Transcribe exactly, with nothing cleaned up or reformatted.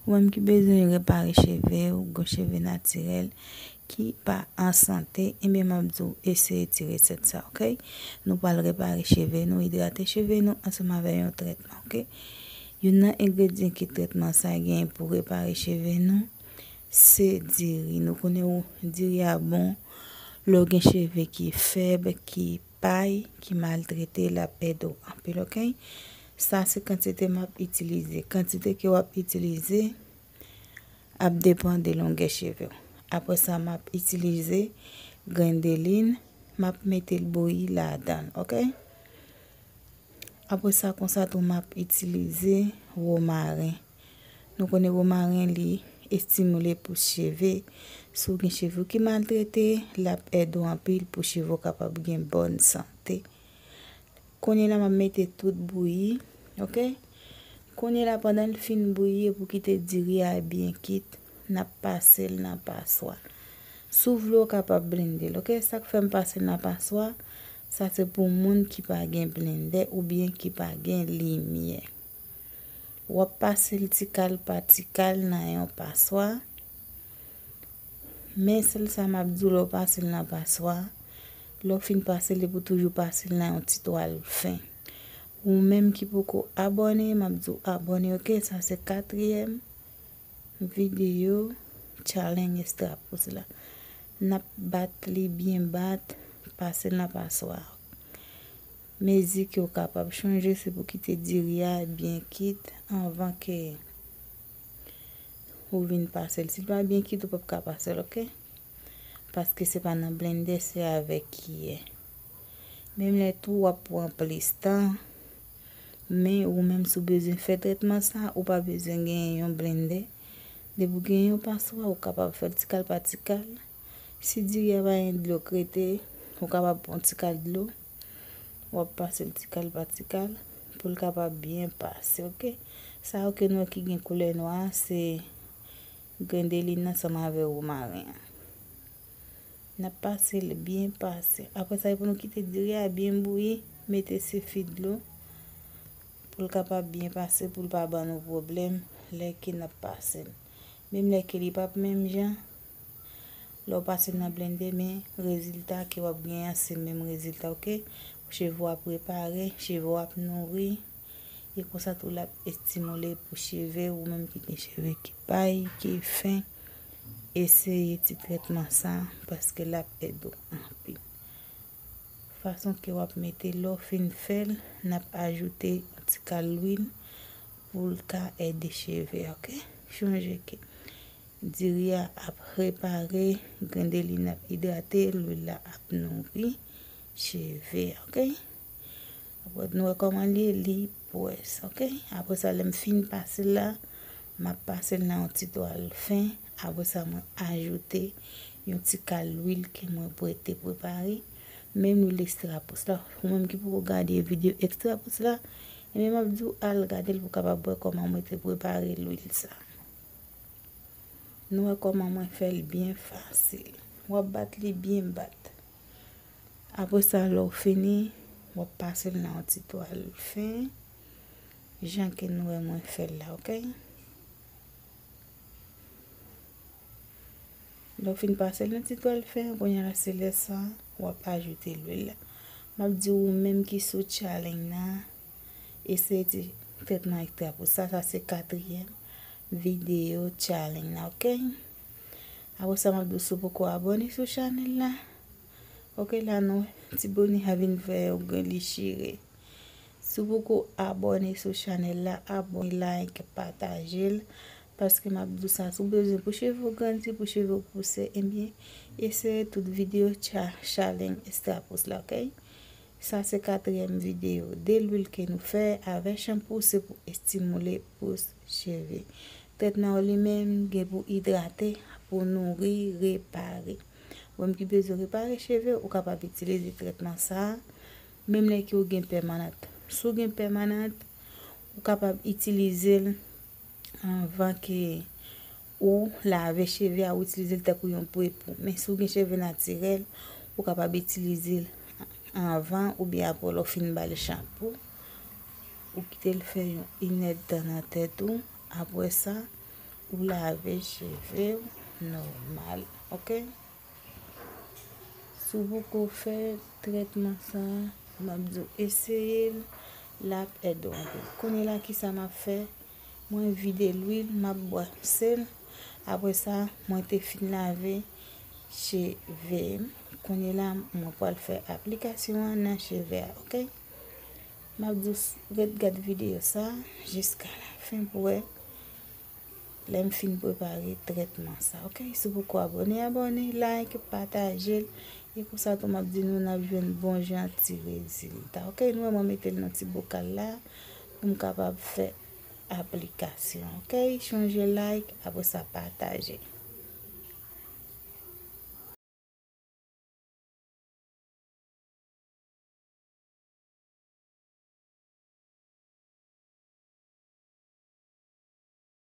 Ou menm ki bezwen repare cheve w, gen cheve natirèl ki pa an sante, ebyen m ap di w eseye ti resèt sa, oke? Nou pral repare cheve nou, idrate cheve nou ansanm avè yon trètman, oke? Youn nan engredyan ke trètman sa genyen pou repare cheve nou, se diri. Nou konnen w, diri a bon lè w gen cheve ki fèb, ki pay, ki maltrete, l ap ede w anpil, oke? Sa se kantite m ap itilize. Kantite ke w ap itilize ap depann de longè cheve w. Apre sa, m ap itilize grendelin, m ap mete l bouyi ladan l, oke? Apre sa, konsa tou, m ap itilize womaren. Nou konnen womaren, li estimile pous cheve. Si w gen cheve w ki maltrete, l ap ede w anpil pou cheve w kapab gen bòn sante. Kounye la, m ap mete tout bouyi, oke? Kounye la, pandan l fin bouyi, epi w kite diri a byen kit, n ap pase l nan paswa. Si w vle, w kapab blende l, oke? Sa k fè m pase l nan paswa, sa se pou moun ki pa gen blendè oubyen ki pa gen limyè. W ap pase l ti kal pa ti kal nan yon paswa. Men sèl sa m ap di w, lè w pase l nan paswa, lè w fin pase l, epi w toujou pase l nan yon ti twal fen. Ou menm ki poko abòne, m ap di w abòne, oke? Sa se katriyèm videyo challenge extra pouce la. N ap bat li byen bat, pase l nan paswa. Mezi ke w kapab chonje, se pou kite diri a byen kit anvan ke ou vin pase l. Si l pa byen kit, ou p ap ka pase l, oke? Paske se pa nan blendè, se avèk kiyè. Menm lè tou, w ap pran plis tan. Men ou menm, si w bezwen fè trètman sa, ou pa bezwen gen yon blendè. Depi w gen yon paswa, ou kapab fè l ti kal pa ti kal. Si diri a pa gen dlo k rete, ou kapab pran ti kal dlo. W ap pase l ti kal pa ti kal pou l kapab byen pase, oke? Sa yo ke nou wè ki gen koulè nwa a, se grendelin nan ansanm avè womaren an. N ap pase l byen pase. Apre sa, pou nou kite diri a byen bouyi, mete sifi dlo pou l kapab byen pase, pou l pa ban nou pwoblèm lè ke n ap pase l. Menm lè ke li p ap menm jan, lè w pase l nan blendè, men rezilta ke w ap gen an, se menm rezilta, oke? Cheve w ap repare, cheve w ap nouri, e konsa tou l ap estimile pou cheve, ou menm ki gen cheve ki pay, ki fen, eseye ti trètman sa, paske l ap ede w anpil. Fason ke w ap mete, lè w fin fè l, n ap ajoute yon ti kal lwil pou l ka ede cheve, oke? Chonje ke diri a ap repare, grendelin ap idrate, lwil la ap nouri cheve, oke? Apre, nou wè kòman li ye, li pwès, oke? Apre sa, lè m fin pase l la, m ap pase l nan yon ti twal fen. Apre sa, mwen ajoute yon ti kal lwil ke mwen pre-, te prepare. Menm lwil extra pouce la. Ou menm ki poko gade videyo extra pouce la, ebyen, m ap di w al gade l pou w kapab wè kòman mwen te prepare lwil sa. Nou wè kòman mwen fè l byen fasil. W ap bat li byen bat. Apre sa, lè w fini, w ap pase l nan yon ti twal fen, jan ke nou wè mwen fè l la, oke? Lè w fin pase l nan ti twal fen, kounye a la, se lè sa, w ap ajoute lwil la. M ap di ou menm ki sou challenge nan, eseye ti trètman extra pouce sa, sa se katriyèm videyo challenge nan, oke? Apre sa, m ap di w si w poko abòne sou chanèl la, oke, la nou wè ti bone a vin fè yon grenn li chire. Si w poko abòne sou chanèl la, abòne, like, pataje l, paske m ap di w sa, si w bezwen pou cheve w grandi, pou cheve w pouse, ebyen, eseye tout videyo cha-, challenge extra pouce la, oke? Sa se katriyèm videyo. De lwil ke nou fè avè chanpou, se pou estimile pous cheve. Trètman yo li menm gen pou idrate, pou nouri, repare. Ou menm ki bezwen repare cheve, ou kapab itilize trètman sa a, menm lè ke w gen pèmanant. Si w gen pèmanant, ou kapab itilize l anvan ke ou lave cheve a, ou itilize l tankou yon prepou. Men si w gen cheve natirèl, ou kapab itilize l anvan oubyen apre lè w fin ba l chanpou. Ou kite l fè yon inèdtan nan tèt ou. Apre sa, ou lave cheve w nòmal, oke? Si w poko fè trètman sa, m ap di w eseye l, l ap ede w anpil. Kounye la, kisa m ap fè? Mwen vide lwil, m ap bwase l. Apre sa, mwen te fin lave cheve m. Kounye la, mwen pral fè aplikasyon an nan cheve a, oke? M ap di w s- ret gad videyo sa jiska lafen pou wè lè m fin prepare trètman sa, oke? Si w poko abòne, abòne, like, pataje l. E konsa tou, m ap di nou n ap jwenn bon jan ti rezilta, oke? Nou wè mwen mete l nan ti bokal la pou m kapab fè aplikasyon, oke? Chonje like, apre sa pataje.